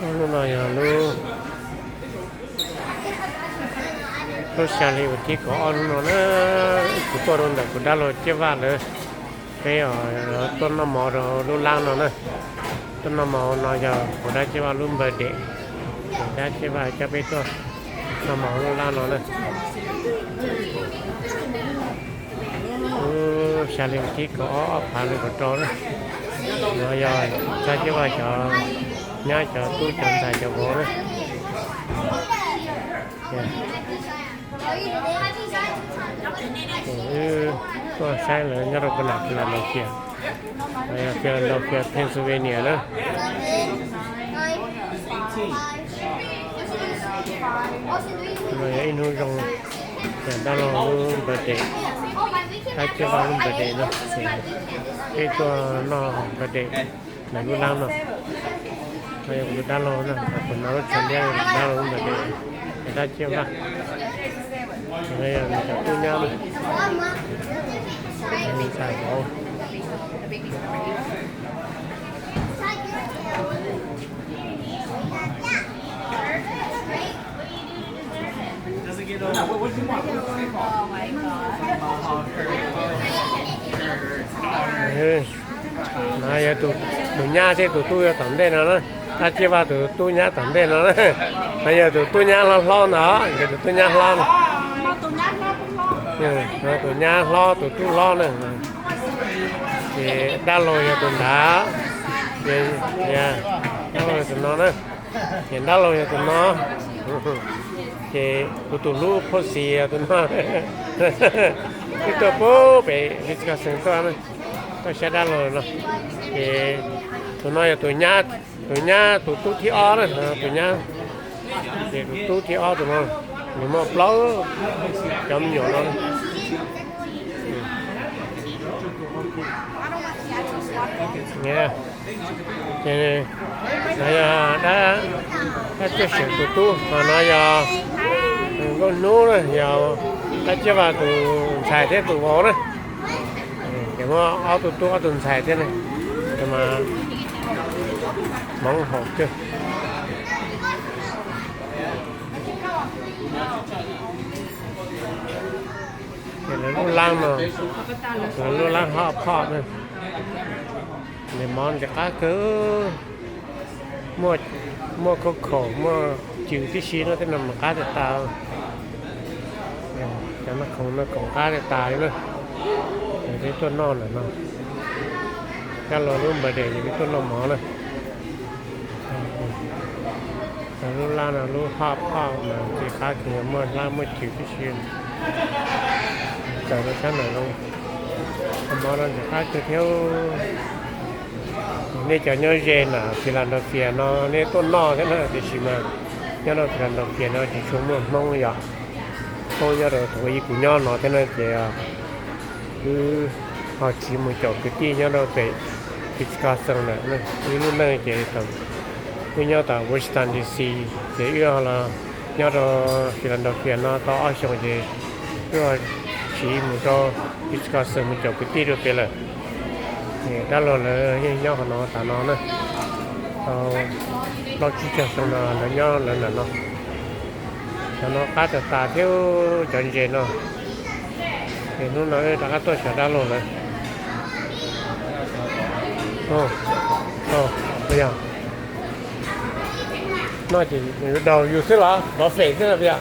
Lub no yog lub, lub xya li uas thib kaum ob lub no na. Kuv tuaj rau ntawm kuv dab laug Ciaj Vaj lawv, peb tuaj noj mov rau lub lab no na. Tuaj noj mov no yog kuv dab Ciaj Vaj lub birthday, kuv dab Ciaj Vaj coj peb tuaj noj mov lub lab no na. Lub xya li uas thib kaum ob, ob phav li kaum rau na. No yog dab Ciaj Vaj cov nyab cov tub cov ntxhais cov vauv na. Wb tuaj saib lawv nyob rau Philadelphia, Philadelphia, Pennsylvania na. No yog ib hnub zoo, yog dab laug lub birthday, dab Ciaj Vaj lub birthday no, peb tuaj noj birthday ntawm lub lab no. No yog kuv dab laug na, kuv no lub tsho liab, dab laug lub birthday, dab Ciaj Vaj. No yog nws cov tub nyab na, ntxhais vauv. No yog tus nyab thiab tus tub yog tom ntej no na. Dab Ciaj Vaj tus tub nyab tom ntej no na. No yog tus tub nyab hlob hlob ntawd, yog tus tub nyab hlob no. Tus nyab hlob, tus tub hlob na. Ces dab laug yog tus nrad, ces dab laug yog tus no na. Ces dab laug yog tus no, ces kuv tus hlub Phoj Xis yog tus no. Wb tuaj pem Wisconsin tuaj, tuaj saib dab laug no. Ces tus no yog tus nyab, tus nyab tus tub thib ob na, tus nyab, ces tus tub thib ob tus no, nws muaj plaub cov me nyuam no. Ces no yog dab, dab Txawj Seem tus tub, ho no yog Nkauj Hnub na, yog dab Ciaj Vaj tus ntxhais thiab tus vauv na. Ces muaj ob tug tub ob tug ntxhais thiab ne, mas hmoov haum kawg. Ces lawv lub lab no, lawv lub lab hot pot na, nws mov ntxim qab kawg, muaj, muaj khaub khaum muaj cws tib si no tej no mas qab tas tas. Cov no khoom no khoom qab tas tas li na. Ces peb tuaj noj ntawm no, dab laug lub birthday ces peb tuaj noj mov na. Lub lab no lub hot pot mas ntxim qab kawg, muaj hlab muaj cws tib si. Txawm rau sab ntawm no, mov no ntxim qab kawg thiab. Nej cov nyob ze ntawm Philadelphia no nej tuaj noj thiab na, tiam sis mas nyob rau Philadelphia no tsis tshua muaj Hmoob yom. Hmoob nyob rau thaum ub kuv nyob no thiab no ces wb ho tsiv mus caum kwv tij nyob rau pem Wisconsin lawm. Wb lub neej ces wb nyob tom Washington D C, ces wb ho los nyob rau Philadelphia no tau ob xyoos ces wb ho tsiv mus rau Wisconsin mus caum kwv tij rau pem lawm. Ces dab laug lawv yeej nyob qhov no tas no na, tau plaub tsib caug xyoo no lawv nyob lawv ntawm no. Cov no qab tas tas thiab cov ntses no. Ces hnub no rov qab tuaj xyuas dab laug lawm. Yog no ces daug yus xwb los dov fem xwb los yog?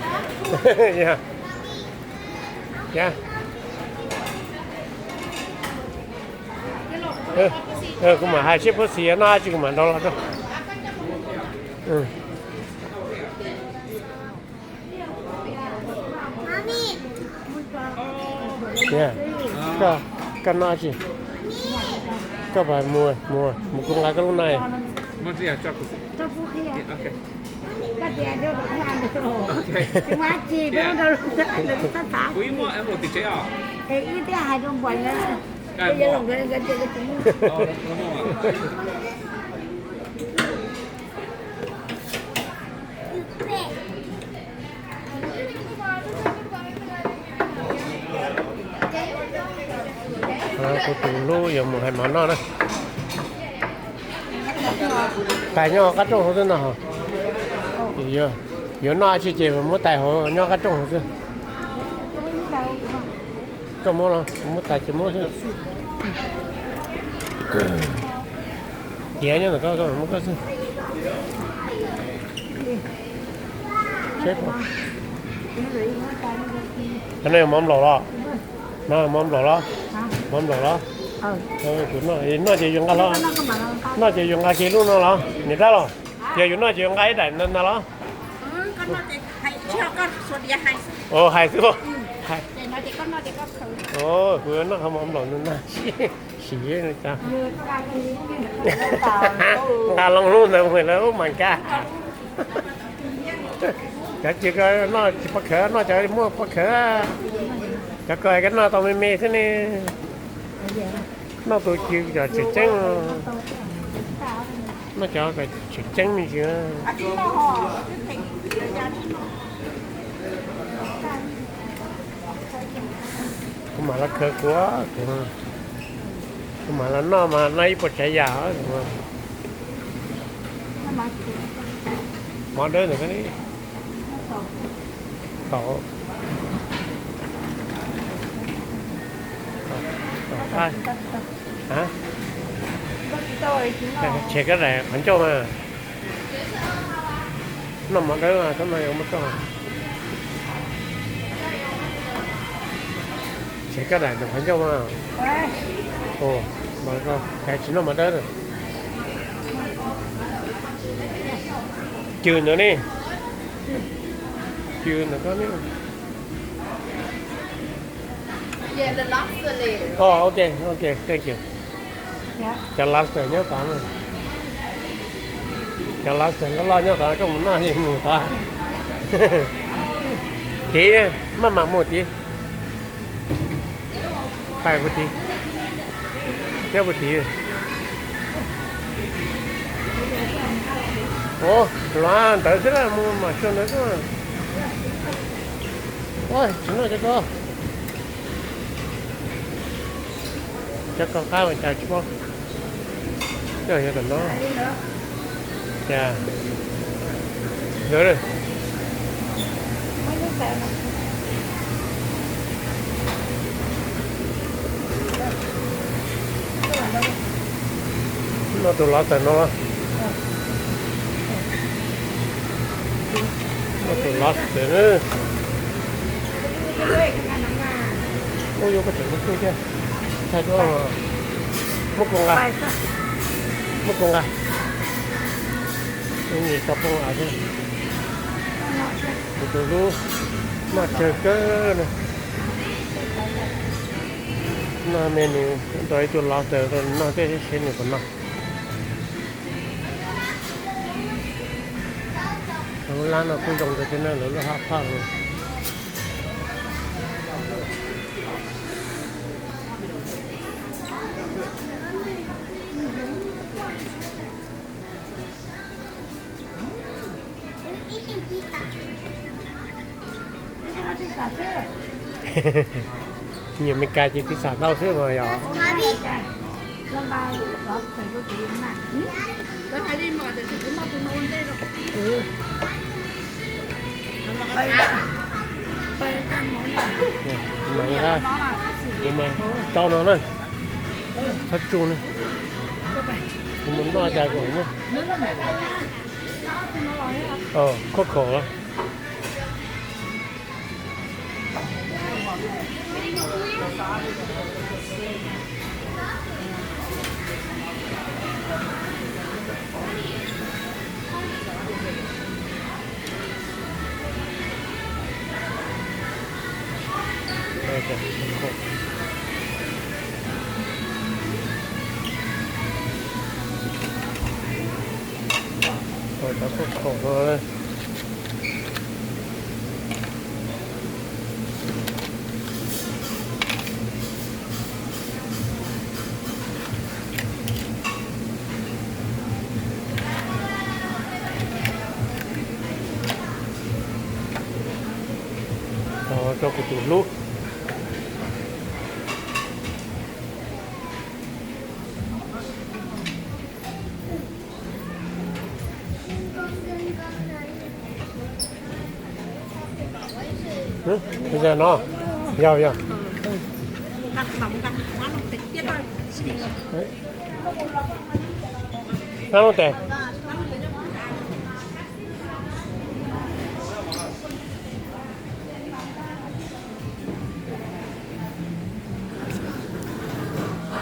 Kuv mam hais seb Phoj Xis noj dab tsi kuv mam nrog los rau. Koj noj dab tsi? Koj puas mus, mus, mus kuv nqa koj lub no. Kuv tus hlub yuav mus hais mov noj na. Tais nyob qab rooj hauv xwb no. Yuav noj tsis ces muab tais hauv nyob qab rooj hauv xwb. Koj muab los muab tais ces muab xwb. Tiav nyob ntawm koj, koj muab koj xwb. Cov no mov nplaum los? No mov nplaum los? Mov nplaum los? Kuv noj, noj ces yuav nqa los, noj ces yuav nqa kiag lub no los niam dab los? Yog yuav noj ces yuav nqa ib daim no los? Hais xwb. Kuv noj qhov mov nplaum no na. Sim, nqa loo lub ntawd mus lawm ub mas nkag. Cov cia koj noj tsis pov khawv, noj cov muaj pov khawv. Cov ko hais koj noj tau me me xwb ne. Noj tus cia cov tseem ceeb. Noj cov tseem ceeb me ntsis. Kuv mam los khaws kuv, kuv mam los noj mas noj ib puas tsav yam. Mov dawb ntawm ko ne. Tom, tom qab. Tshem koj daim qhov ncauj mas. Noj mov dawb mas txhob noj yuav muab toj. Tshem koj daim qhov ncauj mas. Ua, tsis noj mov dawb. Cw ntawd ne. Cw ntawm koj ne. Oh, ok, ok, thank you. Cov lobster nyob tod. Cov lobster loj loj nyob tod, koj mus noj yeej mus tod. Tid, maj mam mus tid. Pais puag tid, thiab puag tid. Ua, los ntawd xwb, mus mam xyuas ntawd xwb. Ua, tsis noj cov ko. Cov ko qab cas tsis paub. Yog tom no. Cas, yog. Noj tus lobster no. Noj tus lobster na. Ub, yuav koj tseem muaj tsuj thiab. Thaij tuaj, muab kuv nqa, muab kuv nqa. Ub, tso poob av thiab. Kuv tus hlub noj tsawg kawg na. Noj me nws nrog ib tug lobster noj tej seb nws puas noj. Lub lab no kuj zoo kawg thiab na, lawv lub hot pot no. Nyiam Meskas ces pizza ntau xwb mas yog. Kuv mas rau no na, txhob tsuj na. Kuv mus noj cas kuv muab. Khov kho los. Cov khov kho no. Tso kuv tus hlub. Yog no, yog yog. Ab lub tes.